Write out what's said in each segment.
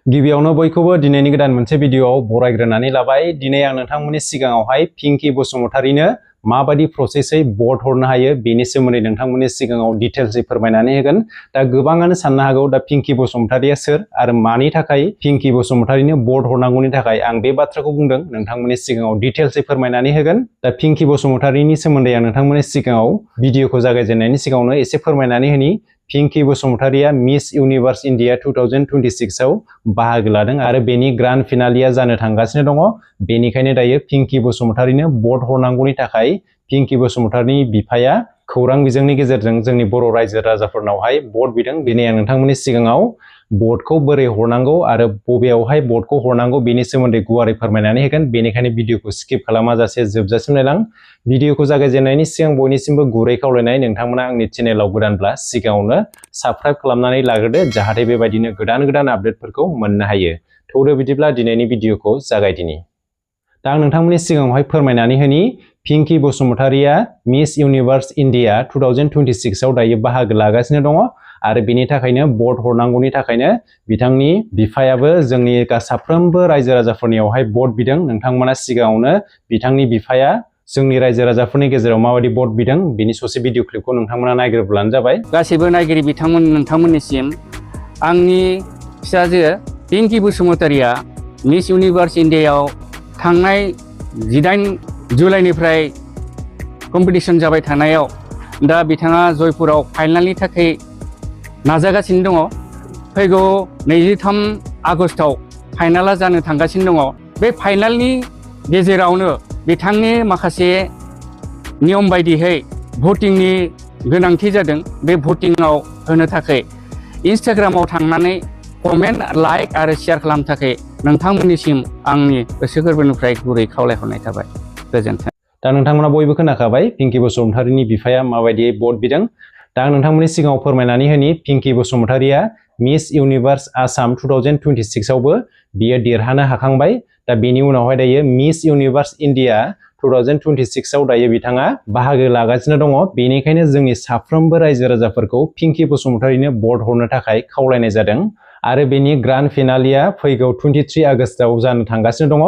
गिबियावनो बयखौबो दिनैनि गोदान मोनसे भिडियोआव बरायग्रोनानै लाबाय। दिनै आं नोंथांमोननि सिगाङावहाय पिंकी बसुमतारीनो माबायदि प्रसेसै भट हरनो हायो बेनि सोमोन्दै नोंथांमोननि सिगाङाव डिटेल्सै फोरमायनानै होगोन। दा गोबाङानो साननो हागौ दा पिंकी बसुमतारीया सोर आरो मानि थाखाय पिंकी बसुमतारीनो भट हरनांगौनि थाखाय आं बे बाथ्राखौ बुंदों। नोंथांमोननि सिगाङाव डिटेल्सै फोरमायनानै होगोन। दा पिंकी बसुमतारीनि सोमोन्दै आं नोंथांमोननि सिगाङाव भिडियोखौ जागायजेननायनि सिगाङावनो एसे फोरमायनानै होनि। पिंकी बसुमतारीया मिस इउनिभार्स इन्डिया 2026 आव बाहागो लादों आरो बेनि ग्रान्ड फिनालिया जानो थांगासिनो दङ। बेनिखायनो दायो पिंकी बसुमतारीनो भट हरनांगौनि थाखाय पिंकी बसुमतारीनि बिफाया खौरां बिजोंनि गेजेरजों जोंनि बर' रायजो राजाफोरनावहाय भट बिदों। दिनै आं नोंथांमोननि सिगाङाव भटखौ बोरै हरनांगौ आरो बबेयावहाय भटखौ हरनांगौ बेनि सोमोन्दै गुवारै फोरमायनानै होगोन। बेनिखायनो भिडियोखौ स्किप खालामाजासे जोबजासिम नायलां। भिडियोखौ जागायजेननायनि सिगां बयनिसिमबो गुरै खावलायनाय, नोंथांमोना आंनि चेनेलाव गोदानब्ला सिगाङावनो साबस्क्राइब खालामनानै लाग्रोदो, जाहाथे बेबायदिनो गोदान आपडेटफोरखौ मोननो हायो। थौदो बिदिब्ला दिनैनि भिडियोखौ जागायदिनि। दा आं नोंथांमोननि सिगाङावहाय फोरमायनानै होनि पिंकी बसुमतारीया मिस इउनिभार्स इन्डिया 2026 आव दायो बाहागो लागासिनो दङ आरो बेनि थाखायनो भट हरनांगौनि थाखायनो बिथांनि बिफायाबो जोंनि साफ्रोमबो रायजो राजाफोरनियावहाय भट बिदों। नोंथांमोना सिगाङावनो बिथांनि बिफाया जोंनि रायजो राजाफोरनि गेजेराव माबायदि भट बिदों बेनि ससे भिडियो क्लिपखौ नोंथांमोना नायग्रोब्लानो जाबाय। गासैबो नायगिरि नोंथांमोननिसिम आंनि फिसाजो पिंकी बसुमतारीया मिस इउनिभार्स इन्डियायाव थांनाय 18 जुलाइनिफ्राय कम्पिटिशन जाबाय थानायाव दा बिथाङा जयपुराव फाइनालनि थाखाय नाजागासिनो दङ। फैगौ 23 आगस्टआव फाइनाला जानो थांगासिनो दङ। बे फाइनालनि गेजेरावनो बिथांनि माखासे नियम बायदियै भटिंनि गोनांथि जादों। बे भटिंआव होनो थाखाय इन्स्टाग्रामाव थांनानै कमेन्ट, लाइक आरो शेयार खालामनो थाखाय नोंथांमोननिसिम आंनि गोसो गोरबोनिफ्राय गुरै खावलायहरनाय थाबाय। गोजोन्थों। दा नोंथांमोना बयबो खोनाखाबाय पिंकी बसुमतारीनि बिफाया माबायदि भट बिदों। दा आं नोंथांमोननि सिगाङाव फोरमायनानै होनि पिंकी बसुमतारीया मिस इउनिभार्स आसाम 2026 आवबो बियो देरहानो हाखांबाय। दा बेनि उनावहाय दायो मिस इउनिभार्स इन्डिया 2026 आव दायो बिथाङा बाहागो लागासिनो दङ। बेनिखायनो जोंनि साफ्रोमबो रायजो राजाफोरखौ पिंकी बसुमतारीनो भट हरनो थाखाय खावलायनाय जादों आरो बेनि ग्रान्ड फिनालिया फैगौ 23 आगस्टआव जानो थांगासिनो दङ।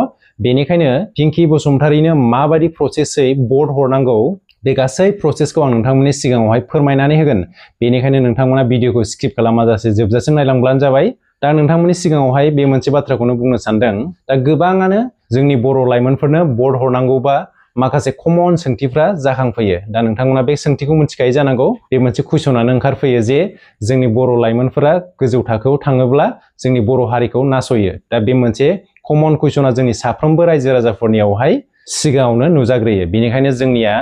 बेनिखायनो पिंकी बसुमतारीनो माबायदि प्रसेसै भट हरनांगौ बे गासै प्रसेसखौ आं नोंथांमोननि सिगाङावहाय फोरमायनानै होगोन। बेनिखायनो नोंथांमोना भिडियोखौ स्किप खालामाजासे जोबजासिम नायलांब्लानो जाबाय। दा नोंथांमोननि सिगाङावहाय बे मोनसे बाथ्राखौनो बुंनो सानदों। दा गोबाङानो जोंनि बर' लाइमोनफोरनो भट हरनांगौबा माखासे कमन सोंथिफ्रा जाखांफैयो। दा नोंथांमोना बे सोंथिखौ मिथिखायो जानांगौ। बे मोनसे कुइसनानो ओंखारफैयो जे जोंनि बर' लाइमोनफोरा गोजौ थाखोआव थाङोब्ला जोंनि बर' हारिखौ नासयो। दा बे मोनसे कमन कुइसना जोंनि साफ्रोमबो रायजो राजाफोरनियावहाय सिगाङावनो नुजाग्रोयो। बेनिखायनो जोंनिया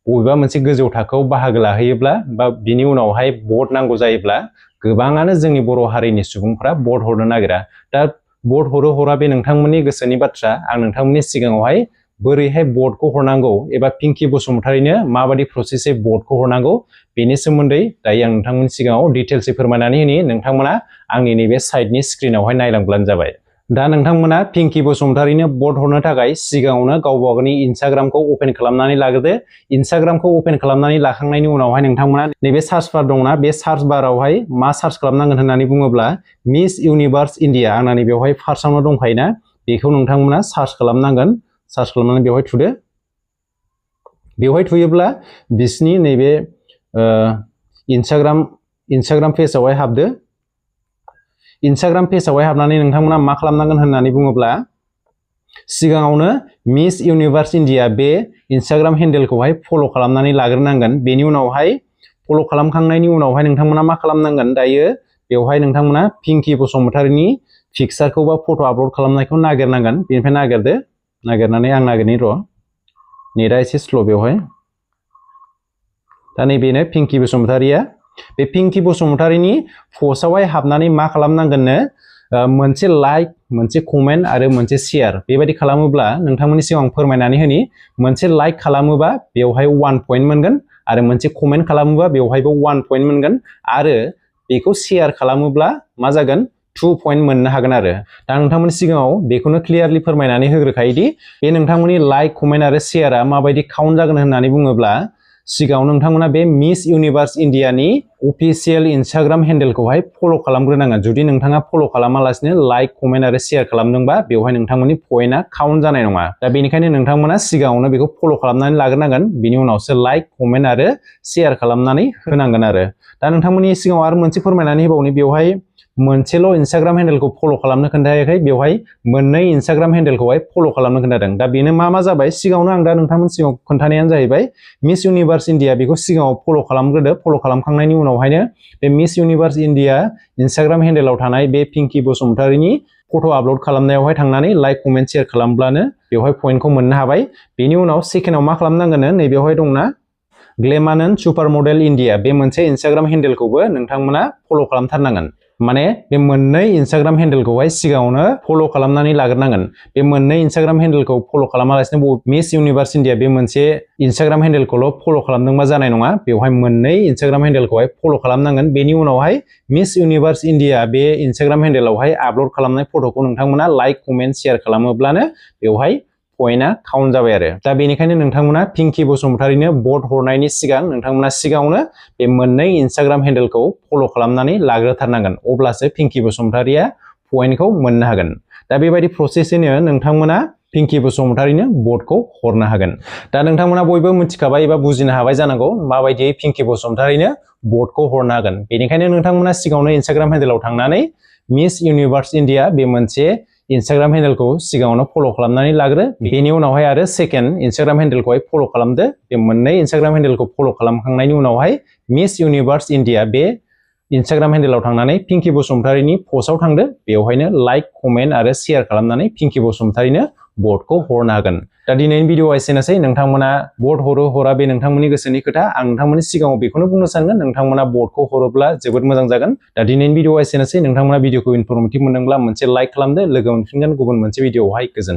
बबेबा मोनसे गोजौ थाखोआव बाहागो लाहैयोब्ला बा बिनि उनावहाय भट नांगौ जायोब्ला गोबाङानो जोंनि बर' हारिनि सुबुंफ्रा भट हरनो नागिरा। दा भट हरा बे नोंथांमोननि गोसोनि बाथ्रा। आं नोंथांमोननि सिगाङावहाय बोरैहाय भटखौ हरनांगौ एबा पिंकी बसुमतारीनो माबायदि प्रसेसै भटखौ हरनांगौ बेनि सोमोन्दै दायो आं नोंथांमोननि सिगाङाव डिटेल्सै फोरमायनानै होनि। नोंथांमोना आंनि नैबे साइडनि स्क्रिनावहाय नायलांब्लानो जाबाय। दा नोंथांमोना पिंकी बसुमतारीनो भट हरनो थाखाय सिगाङावनो गावबा गावनि इन्स्टाग्रामखौ अपेन खालामनानै लाग्रोदो। इन्स्टाग्रामखौ अपेन खालामनानै लाखांनायनि उनावहाय नोंथांमोना नैबे सार्च बार दंना, बे सार्च बारावहाय मा सार्च खालामनांगोन होननानै बुङोब्ला मिस इउनिभार्स इन्डिया आंना नै बेवहाय फार्स्टआवनो दंखायोना, बेखौ नोंथांमोना सार्च खालामनांगोन। सार्च खालामनानै बेवहाय थुदो। बेवहाय थुयोब्ला बिसिनि नैबे इन्स्टाग्राम पेजआवहाय हाबदो। इन्स्टाग्राम पेजआवहाय हाबनानै नोंथांमोना मा खालामनांगोन होननानै बुङोब्ला सिगाङावनो मिस इउनिभार्स इन्डिया बे इन्स्टाग्राम हेन्डेलखौहाय फल' खालामनानै लाग्रोनांगोन। बेनि उनावहाय फल' खालामखांनायनि उनावहाय नोंथांमोना मा खालामनांगोन, दायो बेवहाय नोंथांमोना पिंकी बसुमतारीनि पिक्सारखौ बा फट' आपल'ड खालामनायखौ नागिरनांगोन। बेनिफ्राय नागिरदो। नागिरनानै आं नागिरनि र', नेटआ एसे स्ल' बेवहाय। दा नैबेनो पिंकी बसुमतारीया। बे पिंकी बसुमतारीनि पस्टआवहाय हाबनानै मा खालामनांगोननो, मोनसे लाइक, मोनसे कमेन्ट आरो मोनसे शेयार बेबायदि खालामोब्ला नोंथांमोननि सिगाङाव फोरमायनानै होनि। मोनसे लाइक खालामोबा बेवहाय 1 पइन्ट मोनगोन आरो मोनसे कमेन्ट खालामोबा बेवहायबो 1 पइन्ट मोनगोन आरो बेखौ शेयार खालामोब्ला मा जागोन 2 पइन्ट मोननो हागोन आरो। दा नोंथांमोननि सिगाङाव बेखौनो क्लियारलि फोरमायनानै होग्रोखायोदि बे नोंथांमोननि लाइक, कमेन्ट आरो शेयारा माबायदि काउन्ट जागोन होननानै बुङोब्ला सिगाङाव नोंथांमोना बे मिस इउनिभार्स इन्डियानि अफिसियेल इन्स्टाग्राम हेन्डेलखौहाय फल' खालामग्रोनांगोन। जुदि नोंथाङा फल' खालामालासिनो लाइक कमेन्ट आरो शेयार खालामदोंबा बेवहाय नोंथांमोननि पइन्टआ काउन्ट जानाय नङा। दा बेनिखायनो नोंथांमोना सिगाङावनो बेखौ फल' खालामनानै लाग्रोनांगोन, बिनि उनावसो लाइक कमेन्ट आरो शेयार खालामनानै होनांगोन आरो। दा नोंथांमोननि सिगाङाव आरो मोनसे फोरमायनानै होबावनि, बेवहाय मोनसेल' इन्स्टाग्राम हेन्डेलखौ फल' खालामनो खोन्थायाखै, बेवहाय मोननै इन्स्टाग्राम हेन्डेलखौहाय फल' खालामनो खोन्थादों। दा बेनो मा जाबाय, सिगाङावनो आं दा नोंथांमोननि सिगाङाव खोन्थानायानो जाहैबाय मिस इउनिभार्स इन्डिया बेखौ सिगाङाव फल' खालामग्रोदो। फल' खालामखांनायनि उनावहायनो बे मिस इउनिभार्स इन्डिया इन्स्टाग्राम हेन्डेलाव थानाय बे पिंकि बसुमतारीनि फट' आपल'ड खालामनायावहाय थांनानै लाइक कमेन्ट शेयार खालामब्लानो बेवहाय पइन्टखौ मोननो हाबाय। बेनि उनाव सेकेन्डआव मा खालामनांगोन, नैबेवहाय दंना ग्लेमानन सुपार मडेल इन्डिया, बे मोनसे इन्स्टाग्राम हेन्डेलखौबो नोंथांमोना फल' खालामथारनांगोन। माने बे मोननै इन्स्टाग्राम हेन्डेलखौहाय सिगाङावनो फल' खालामनानै लाग्रोनांगोन। बे मोननै इन्स्टाग्राम हेन्डेलखौ फल' खालामालासिनो मिस इउनिभार्स इन्डिया बे मोनसे इन्स्टाग्राम हेन्डेलखौल' फल' खालामदोंबा जानाय नङा, बेवहाय मोननै इन्स्टाग्राम हेन्डेलखौहाय फल' खालामनांगोन। बेनि उनावहाय मिस इउनिभार्स इन्डिया बे इन्स्टाग्राम हेन्डेलावहाय आपल'ड खालामनाय फट'खौ नोंथांमोना लाइक कमेन्ट शेयार खालामोब्लानो बेवहाय पइन्टआ काउन्ट जाबाय आरो। दा बेनिखायनो नोंथांमोना पिंकि बसुमतारीनो भट हरनायनि सिगां नोंथांमोना सिगाङावनो बे मोननै इन्स्टाग्राम हेन्डेलखौ फल' खालामनानै लाग्रोथारनांगोन, अब्लासो पिंकि बसुमतारीया पइन्टखौ मोननो हागोन। दा बेबायदि प्रसेसैनो नोंथांमोना पिंकि बसुमतारीनो भटखौ हरनो हागोन। दा नोंथांमोना बयबो मिथिखाबाय एबा बुजिनो हाबाय जानांगौ माबायदियै पिंकि बसुमतारीनो भटखौ हरनो हागोन। बेनिखायनो नोंथांमोना सिगाङावनो इन्स्टाग्राम हेन्डेलाव थांनानै मिस इउनिभार्स इन्डिया बे मोनसे इन्स्टाग्राम हेन्डेलखौ सिगाङावनो फल' खालामनानै लाग्रो। बेनि उनावहाय आरो सेकेन्ड इन्स्टाग्राम हेन्डेलखौहाय फल' खालामदो। बे मोननै इन्स्टाग्राम हेन्डेलखौ फल' खालामखांनायनि उनावहाय मिस इउनिभार्स इन्डिया बे इन्स्टाग्राम हेन्डेलाव थांनानै पिंकि बसुमतारीनि पस्टआव थांदो, बेवहायनो लाइक कमेन्ट आरो शेयार खालामनानै पिंकि बसुमतारीनो भटखौ हरनो हागोन। दा दिनैनि भिडिअ'आ एसेनोसै। नोंथांमोना भट हरो हरा बे नोंथांमोननि गोसोनि खोथा। आं नोंथांमोननि सिगाङाव बेखौनो बुंनो सानगोन, नोंथांमोना भटखौ हरोब्ला जोबोद मोजां जागोन। दा दिनैनि भिडिअ'आ एसेनोसै। नोंथांमोना भिडिअ'खौ इनफरमेटिभ मोनदोंब्ला मोनसे लाइक खालामदो। लोगो मोनफिनगोन गुबुन मोनसे भिडिअ'आवहाय। गोजोन्थों।